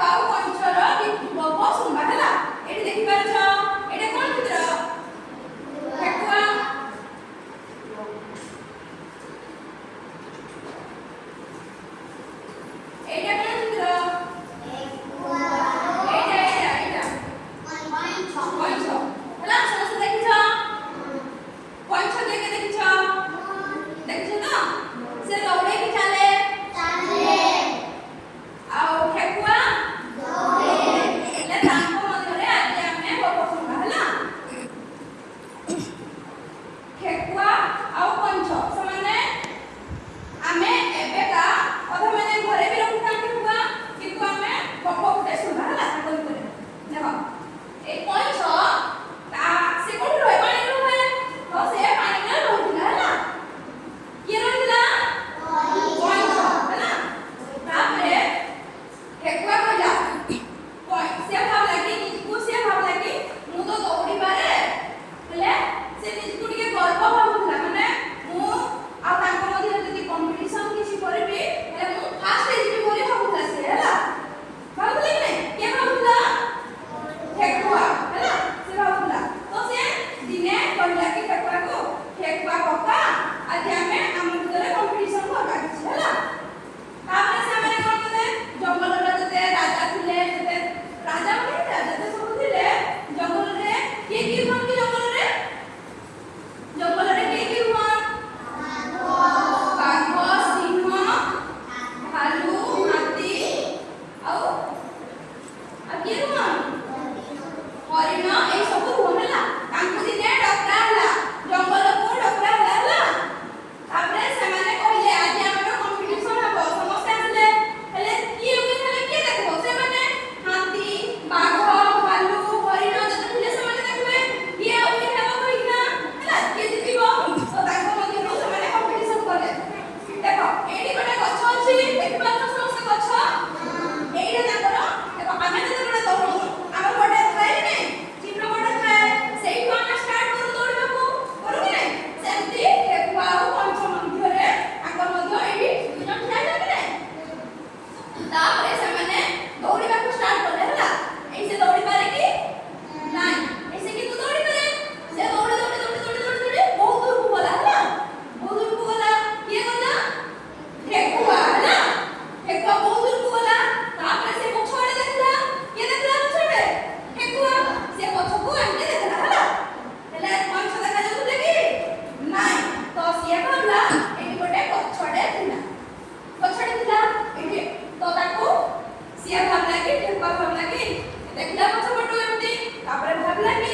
ଆଉ କଇଁଛର ଗପ ଶୁଣିବା। ହେଲା, ଏଠି ଦେଖିପାରୁଛ, ଏଇଟା କଣ ଚିତ୍ର? ଠେକୁଆ। ଏଇଟା କଣ ଚିତ୍ର? ଏଇଟା ଏଇଟା ଏଇଟା କଇଁଛ। ହେଲା, ସମସ୍ତେ ଦେଖିଛ? କଇଁଛ କିଏ କିଏ ଦେଖିଛ? ଦେଖିଛ ତ? ସେ ଦୌଡ଼େଇକି ଚାଲେ। ଆଉ ଠେକୁଆ? ହେଲେ ତାଙ୍କ ମଧ୍ୟରେ ଆଜି ଆମେ ଗପ ଶୁଣିବା। ହେଲା, ଠେକୁଆ ଆଉ କଇଁଛ ସେମାନେ ଆମେ ଏବେକା ଅଧା ମାନେ ଘରେ ବି ରଖିଥାନ୍ତି ଠେକୁଆ, କିନ୍ତୁ ଆମେ ଗପ ଗୋଟେ ଶୁଣିବା। ହେଲା, ତାଙ୍କ ଭିତରେ ଦେଖ, ଏଇ କଇଁଛ ତା ସେ କୋଉଠି ରହେ? ପାଣିରେ ରୁହେ। ତ ସେ ପାଣିରେ ରହୁଥିଲା। ହେଲା, କିଏ ରହିଥିଲା? କଇଁଛ। ହେଲା, ତାପରେ ଠେକୁଆ କହିଲା, ସେ ଭାବିଲା କି ନିଜକୁ, ସେ ଭାବିଲା କି ମୁଁ ତ ଦୌଡ଼ିପାରେ। ହେଲେ ସେ ନିଜକୁ ଟିକେ ଗର୍ବ ଭାବୁଥିଲା, ମାନେ ମୁଁ ଆଉ ତାଙ୍କ ମଧ୍ୟରେ ଯଦି କମ୍ପିଟିସନ କିଛି କରିବି, ହେଲେ ମୁଁ ଫାଷ୍ଟ ହେଇଯିବି ବୋଲି ଭାବୁଥିଲା ସେ। ହେଲା, ଭାବୁଥିଲା କି ନାଇଁ? କିଏ ଭାବୁଥିଲା? ଠେକୁଆ। ହେଲା, ସେ ଭାବୁଥିଲା। ତ ସେ ଦିନେ କହିଲା କି ଠେକୁଆକୁ, "ଠେକୁଆ କକା, ଆଜି ଆମେ ଆମ ଭିତରେ କମ୍ପିଟିସନ କରିବା କିଛି।" ହେଲା, ତାପରେ ସେମାନେ କଣ କଲେ? ଜଙ୍ଗଲର ଯେତେ ରାଜା ଥିଲେ, ଯେତେ ରାଜା ମାନେ ଯେତେ ସବୁ ଥିଲେ ଜଙ୍ଗଲରେ, କିଏ କିଏ ରୁହନ୍ତି ଜଙ୍ଗଲରେ? ଜଙ୍ଗଲରେ କିଏ କିଏ ରୁହନ୍ତି? ବାଘ, ସିଂହ, ଭାଲୁ, ହାତୀ, ଆଉ ଆଉ କିଏ ରୁହନ୍ତି? ହରିଣ, ଏଇ ସବୁ ରୁହନ୍ତି। ହେଲା, ତାଙ୍କୁ ଦିନେ ଡକା ହେଲା, ଜଙ୍ଗଲକୁ ଡକରା ହେଲା। ହେଲା, ତାପରେ ସେମାନେ କହିଲେ, "ଆଜି ଆମର କମ୍ପିଟିସନ ହବ।" ସମସ୍ତେ ଆସିଲେ। ହେଲେ କିଏ ୱିନ୍ ହେଲେ କିଏ ଦେଖିବ? ସେମାନେ ହାତୀ, ବାଘ, ଭାଲୁ, ହରିଣ ଯେତେ ଥିଲେ, ସେମାନେ ଦେଖିବେ କିଏ ୱିନ୍ ହେବ କହିକିନା। ହେଲା, କିଏ ଜିତିବ? ତ ତାଙ୍କ ମଧ୍ୟରୁ ସେମାନେ କମ୍ପିଟିସନ କଲେ। ଦେଖ, ଏଇଠି ଗୋଟେ ଗଛ ଅଛି। ଦେଖିପାରୁଛ ସମସ୍ତେ ଗଛ? ଏଇଟା ତାଙ୍କର। ଦେଖ, ଆମେ ଯେତେବେଳେ ଦୌଡୁ, ଆମର ଗୋଟେ ଥାଏ କି ନାଇଁ ଚିହ୍ନ? ଗୋଟେ ଥାଏ, ସେଇଠୁ ଆମେ ଷ୍ଟାର୍ଟ କରୁ ଦୌଡ଼ିବାକୁ, କରୁ କି ନାଇଁ? ସେମିତି ଠେକୁଆ ଆଉ କଇଁଛ ମଧ୍ୟରେ ତାଙ୍କର ମଧ୍ୟ ଏଇଠି ଦୁଇ ଜଣ ଠିଆ ହେଲେ କି ନାଇଁ? ତାପରେ ସେମାନେ ଦୌଡ଼ିବାକୁ ଷ୍ଟାର୍ଟ କଲେ। ହେଲା, ଏଇ ସେ ଦୌଡ଼ି ପାରେ କି ନାଇଁ? ଏଇ ସେ କିନ୍ତୁ ଦୌଡ଼ି ପାରେ। ସେ ଦୌଡ଼ି ଦୌଡ଼ି ଦୌଡ଼ି ଦୌଡ଼ି ଦୌଡ଼ି ଦୌଡ଼ି ବହୁତ ଦୂରକୁ ଗଲା। ହେଲା, ବହୁତ ଦୂରକୁ ଗଲା। କିଏ ଗଲା? ଠେକୁଆ। ହେଲା, ଠେକୁଆ ବହୁତ ଦୂରକୁ ଗଲା। ତାପରେ ସେ ପଛ ଆଡ଼େ ଦେଖିଲା। କିଏ ଦେଖିଲା ପଛ ଆଡ଼େ? ଠେକୁଆ। ସେ ପଛକୁ ଏମିତି ଦେଖିଲା। ହେଲା, ହେଲେ କଇଁଛ ଦେଖାଯାଉଥିଲେ କି ନାଇଁ? ତ ସିଏ ଭାବିଲା, ଏଇଠି ଗୋଟେ ଗଛଟେ ଥିଲା, ଗଛଟେ ଥିଲା ଏଇଠି। ତ ତାକୁ ସିଏ ଭାବିଲା କି, ଠେକୁଆ ଭାବିଲା କି, ଦେଖିଲା ପଛ ପଟୁ ଏମିତି, ତାପରେ ଭାବିଲା କି